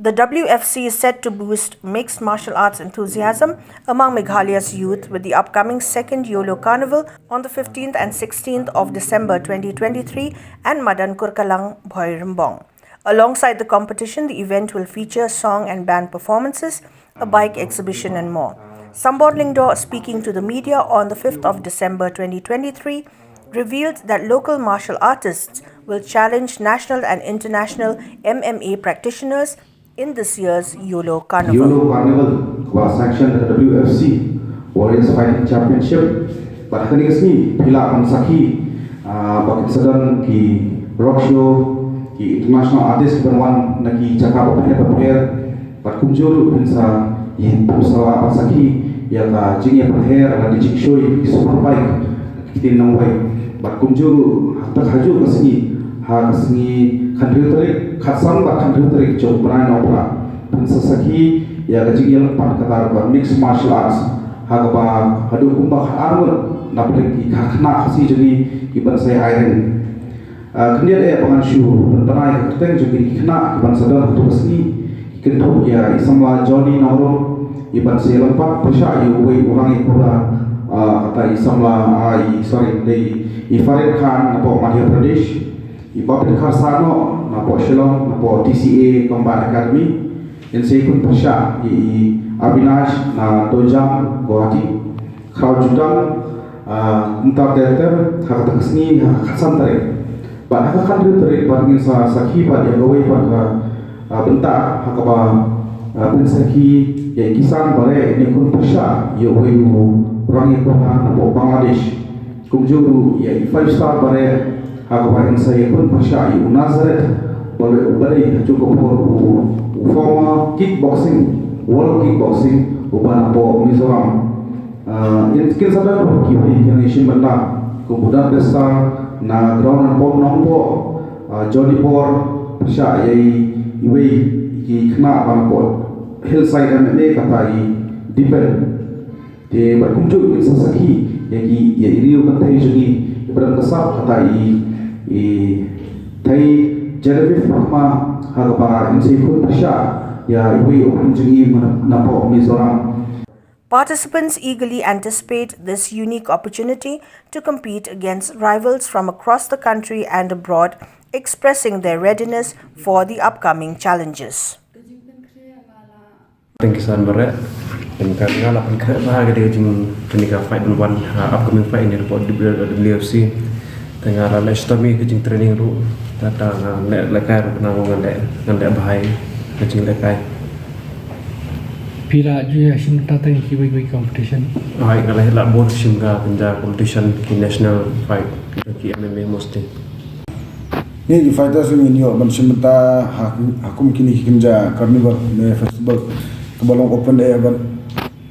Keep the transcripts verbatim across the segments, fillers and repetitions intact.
The W F C is set to boost mixed martial arts enthusiasm among Meghalaya's youth with the upcoming second YOLO Carnival on the fifteenth and sixteenth of December twenty twenty-three and Madan Kurkalang, Bhoirymbong. Alongside the competition, the event will feature song and band performances, a bike exhibition, and more. Sambor Lyngdoh, speaking to the media on the fifth of December twenty twenty-three, revealed that local martial artists will challenge national and international M M A practitioners in this year's YOLO Carnival. YOLO Carnival, kaba sanction da ka W F C, Warriors Fighting Championship. Bad ha kane ka sngi phi lah ban sakhi, ah, ba kin sa don ki roadshow, ki international artist kiban wan na ki jaka bapher bapher. Bad kumjuh ruh phin sa, phin sa lah ban sakhi ïa ka jingïapyrher lane jingshoh ki superbike, ki ktien nongwei. Bad kumjuh ruh ha ka, ha kajuh ka sngi, ha ka sngi khathynriew tarik, khatsan bad khathynriew tarik jong u bnai Naiwieng, phin sa sakhi ïa ka jingïaleh pat kata ka mixed martial arts, ha kaba haduh kumba khatar ngut na pdeng ki khynnah Khasi jong ngi kiban sa ïa ring. Ah, khyndiat eh ba ngan shu pynbna ïa ka kyrteng jong ki khynnah kiban sa don ha kato ka sngi. Ki kynthup ïa i samla Johnny Nongrum, iban sa ïalam pat pyrshah ïa uwei u rangiakura, ah, kata i samla, ah, i, sorry, dei i Farid Khan napoh Madhya Pradesh, i Babit Kharsano napoh Shillong, napoh T C A Combat Academy. Yn sa ïakhun pyrshah ïa i Avinash na Dojang, Guwahati. Khraw jutang, ah, kumta ter ter, ha kata ka sngi, ha ka khatsan tarik. Bad ha ka khathynriew tarik, bad ngin sa sakhi bad ïa kawei pat ka, ah, bynta, ha kaba, ah, phin sakhi ïa i Kisan Bareh, yn ïakhun pyrshah ïa uwei u rangiakura napoh Bangladesh. Kumjuh ruh ïa i Five Star Bareh, ha kaba yn sa ïakhun pyrshah ïa u Nazareth, ba dei, ba dei ha kajuh ka por u, u former kickboxing, world kickboxing, uba napoh Mizoram. Ah, kin sa don ruh kiwei ki nongïashim bynta, kum u Dan Bester na ground napoh Nongpoh, ah, Johnny Bor, pyrshah ïa i, iwei ki khynnah ba napoh Hillside M M A, kata i Dipen. Te bad kumjuh kin sa sakhi ïa ki, ïa i riew kynthei jong ngi, i Bren Kasap, kata i, i Thei Genevieve Brahma, ha kaba yn sa ïakhun pyrshah ïa iwei u opponent jong ngi napoh Mizoram. Participants eagerly anticipate this unique opportunity to compete against rivals from across the country and abroad, expressing their readiness for the upcoming challenges. Thank you, San Bareh. Te nga la pynkhreh bha ka dei ka jing, kane ka fight ban wan, ha, upcoming fight ne report W F C. Te nga la leh shitom ïa ka jingtraining ruh. Te nga leh lehkai ruh, nga leh, nga leh bha ïa ka jinglehkai. Phi la ju ïashim bynta tang ïa kiwei kiwei competition? Ai, nga la lah bun shim ka kynja competition, ki national fight, ki M M A mostly. Ngi ki fighters ngin ïoh ban shim bynta ha, ha kum kine ki kynja carnival ne festival kaba long open air bad,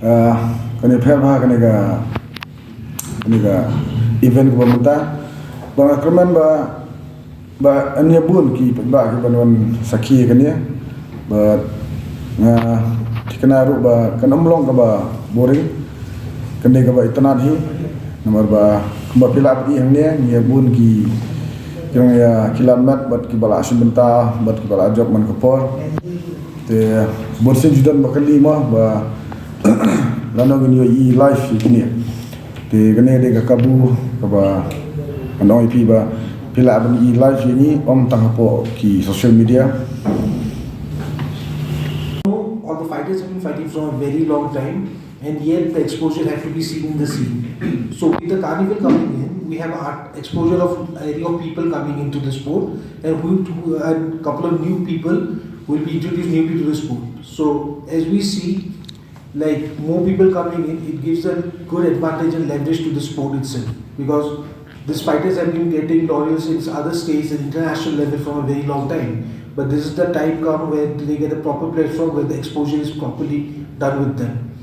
ah, kane pher bha kane ka, kane ka event kaba mynta. Ba nga kyrmen ba, ba yn ïa bun ki paidbah kiban wan sakhi ïa kane. Bad nga thikna ruh ba kan ym long kaba boring. Kane kaba itynnad hi. Namar ba kumba phi lah ïohi hangne, ngi ïa bun ki, ki nongïakilan met bad kiba la shim bynta bad kiba la jop man ka por. Te bun sien ju don ba kylli mo ba lano ngin ïohi live ïa kine. Te kane ka dei ka kabu kaba ngan ong ïa phi ba phi lah ban ïohi live ïa ngi, ym tang hapoh ki social media. All the fighters have been fighting for a very long time, and yet the exposure had to be seen in the scene. So with the carnival coming in, we have a exposure of area of people coming into the sport, and who, who, and couple of new people will be introduced newly to the sport. So as we see, like, more people coming in, it gives a good advantage and leverage to the sport itself, because these fighters have been getting laurels in other states and international level for a very long time. But this is the time come where they get a proper platform where the exposure is properly done with them.